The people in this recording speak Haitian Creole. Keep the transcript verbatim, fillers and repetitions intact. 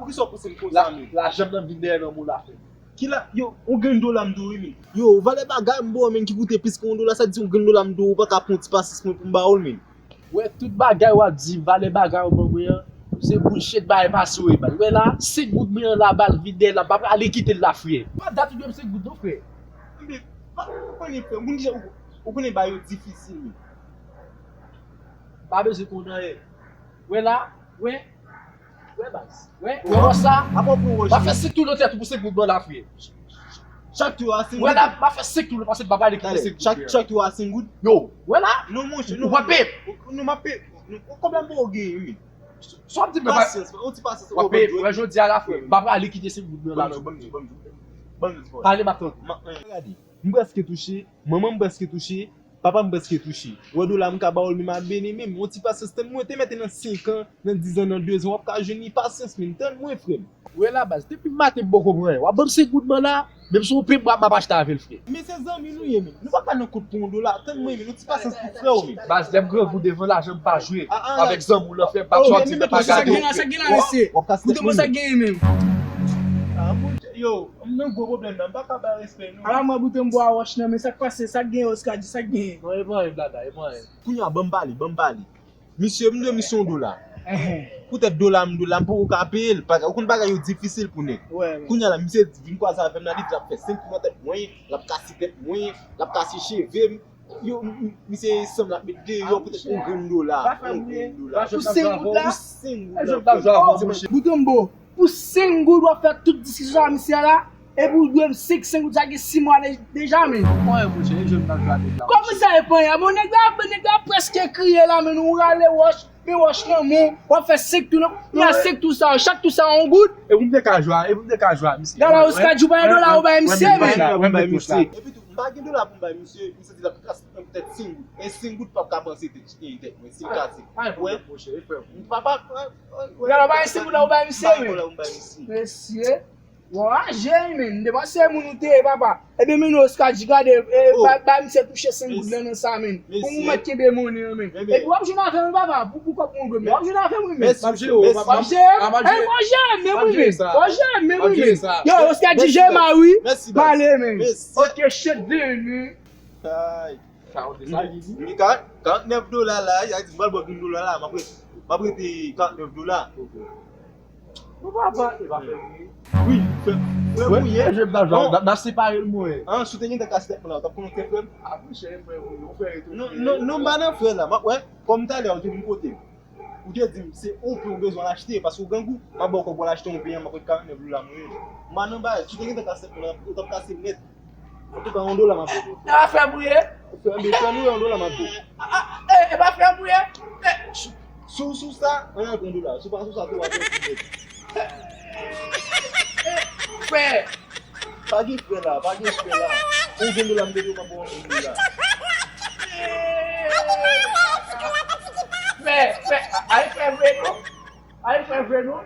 Poukisa w pouse m konsa menm? Lajan m nan vin dèyè nanm ou la, frè. Ki la, yo, yon grenn dola m dwe w wi, men. Yo, valè bagay m ba w, men, ki koute plis ke yon dola, sa di yon grenn dola m dwe w, ou pa ka pran yon ti pasyans mwen pou m ba w l, men. Wè, tout bagay w ap di, valè bagay w ban mwen an, se bullshit, bagay pase w, baz. Wè la, senk goud mwen an la, baz, vin dèyè l la, m pa prale kite l la, frè. Pa dat ou dwe m senk goud non, frè. Men, pa, ou konnen, frè, moun ki jan, ou, ou konnen bagay yo difisil, men. Pa bezwen konn anyen. Wè la, wè, wè, baz. Wè, wè, wè sa. Apa w pran wòch. M ap fè senk tou nan tèt ou pou senk goud ban la, frè. Chak tou a senk goud. Wè la, m ap fè senk tou, paske m pa prale kite senk goud. Chak, chak tou a senk goud. Yo. Wè la. Non, monchè, non. Ou pa peye. Non, m ap peye. Non, kòb la m poko genyen, wi. Sa w ap di m, men, pasyans, yon ti pasyans. W ap peye, wè, jodi a la, frè. M pa prale kite senk goud nan la. Ban m di w, ban m di w, ban m di w. Pale, m ap tande. Gade, m prèske touche, manman m prèske touche, papa m prèske touche. Wè dola m ka ba w l, men m ap beni menm. Yon ti pasyans, tann mwen, te mete nan senk an, nan diz an, nan dezan, w ap ka jwenn li. Pasyans, men tann mwen, frè m. Wè la, baz, depi maten m poko pran anyen. W ap ban m senk goud ban la, menm si w peye m, m ap achte avè l, frè. Men se zanmi nou ye, men. Nou pa ka nan kont pou yon dola. Tann mwen, men yon ti pasyans pou frè w, men. Baz, lè m grangou devan lajan, m pa jwe. Avèk zanmi w lan, frè, m pa sòti, m pa gade w, frè. Sa k gen la, mesye? Bouton, bon, sa k genyen menm? Ah, monchè, yo, m nan gwo pwoblèm la, m pa ka bay respè, non. Ala mwen bouton m bwa wòch nan, men sa k pase, sa k genyen, Oscar, di sa k genyen. Non, e pa anyen, blada, e pa anyen. Kounye a, ban m pale, ban m pale. Misye, m dwe misye yon dola. Poutèt dola m, dola m poko ka peye l. Ou konn bagay yo difisil pou nèg. Kounye a la, misye vin kwaze avè m la, li di l ap fè senk kou nan tèt mwen, l ap kase tèt mwen, l ap kase cheve m. Yo, m- m- misye sanble ap met deyò poutèt yon grenn dola. Yon grenn dola. Pou senk goud la? Pou senk goud la. Bouton m bo. Pou senk goud w ap fè tout diskisyon sa misye la? Epi w dwe m senk, senk goud sa gen sis mwa de- deja, men. Kòman sa e pa anyen? Bon, nèg la, nèg la prèske kriye la, men nou rale wòch, men wòch nan men w, w ap fè senk tou nan, men a senk tou sa yo, chak tou sa yo yon goud. E pou m te ka jwe, e pou m te ka jwe, misye. Gala, Oscar di w pa gen dola ou bay misye, men. Epi tou, m pa gen dola pou m bay misye, misye di l ap kase nan tèt senk goud. E senk goud p ap ka panse tèt, tèt mwen, si l kase. Wè, m pa, pa, wè, wè. Gala, w pa gen senk goud la ou bay misye, men. Mesye. Bon, aje, men, m te panse moun ou te ye, papa. Ebyen, men, Oscar di gade, e, ba, ba misye touche senk goud nan, nan sa, men. Pou mwen kenbe monnen an, men. Epi w ap jwenn avè m, papa, pou, pou kòb mwen, men. W ap jwenn avè m, wi, men. W ap jere m, w ap jere m, men, wi, men. W ap jere m, men, wi, men. Yo, Oscar di jere m, wi. M ale, men. Ok, shit, vini. Sa w te sa li di? Men karant, karantnèf dola la, sa vle di m pral ba w grenn dola la, m ap rete, m ap rete karantnèf dola. Bon, papa, e pa fè m ri. Wi, fè, fè m ri. Jè m ta jwe, n ap separe l mwen. An, si w te gentan kase tèt mwen la, w t ap konnen w te frè m? A, monchè, e frè m ri, ou fè retou. Non, non, non, m pa nan frè la, m ap wè, kòm talè ou te vin kote m. Ou te di m se yon pen ou bezwen al achte, paske ou grangou, m ap ba w kòb pou w al achte yon pen, m ap ret karantnèf dola mwen yo. M pa nan bagay, si w te gentan kase tèt mwen la, ou t ap kase m nèt. Antouka, yon dola m ap ba w. E pa frè m ou ye? Frè m, frè m ou ye, yon dola m ap ba w. A, a, e, e pa frè m ou ye? E, sou, sou, sou sa, ann al pran dola. Si w pa sou sa tou, w ap pran ti nèg. Frè. Pa gen frè la, pa gen frè la. Yon grenn dola m te di w m ap ba w yon grenn dola. Frè, frè, a, a, frè vre non. Ay, frè vre non.